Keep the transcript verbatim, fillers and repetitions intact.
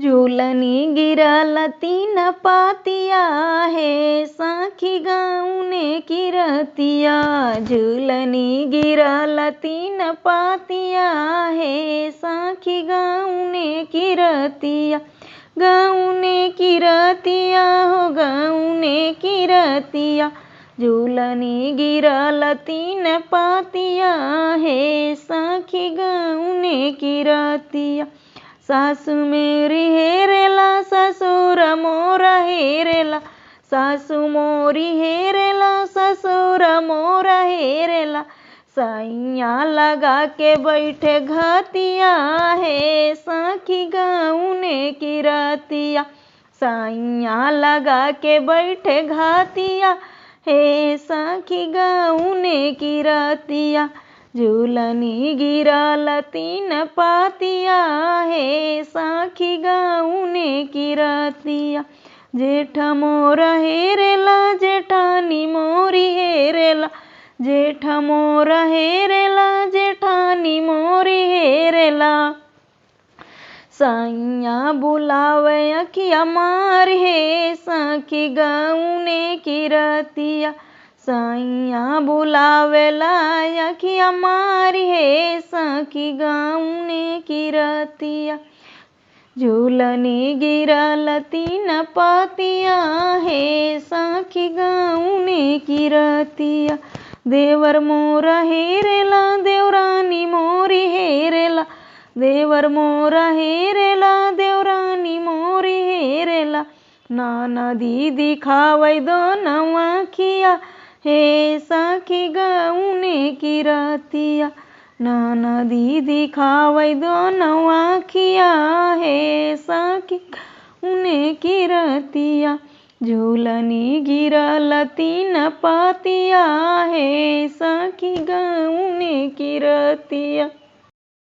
झूलनी गिरल तीन पातिया, हे सखी गउने की रतिया। झूलनी गिरल तीन पातिया, हे सखी गउने की रतिया। गउने की रतिया हो, गउने की रतिया। झूलनी गिरल तीन पातिया, हे सखी गउने की रतिया। सासु मेरी हेरेला, ससुर मोर हेरेला। सासु मोरी हेरेला, ससुर मोर हेरेला। सैया लगा के बैठे घतिया, हे सखी गउने की रतिया। सैया लगा के बैठे घतिया, हे सखी गउने की रतिया। झूलनी गिरल तीन पातिया, हे सखी गउने की रतिया। जेठ मोर हेरेला, जेठानी मोरी हेरेला। जेठ मोर हेरेला, जेठानी मोरी हेरेला। सैया बुलावे अखिया मारी, हे सखी गउने की रतिया। सैया बुलावेला अखिया मारी, हे सखी गउने की रतिया। झूलनी गिरल तीन पातिया, हे सखी गउने की रतिया। देवर मोर हेरेला, देवरानी मोरी हेरेला। देवर मोर हेरेला, देवरानी मोरी हेरेला। ननदी दिखावै दोनौ आँखिया, हे सखी गउने की रतिया। ननदी दिखावै दोनौ आँखिया, हे सखी गउने की रतिया। झूलनी गिरल तीन पातिया, हे सखी गउने की रतिया।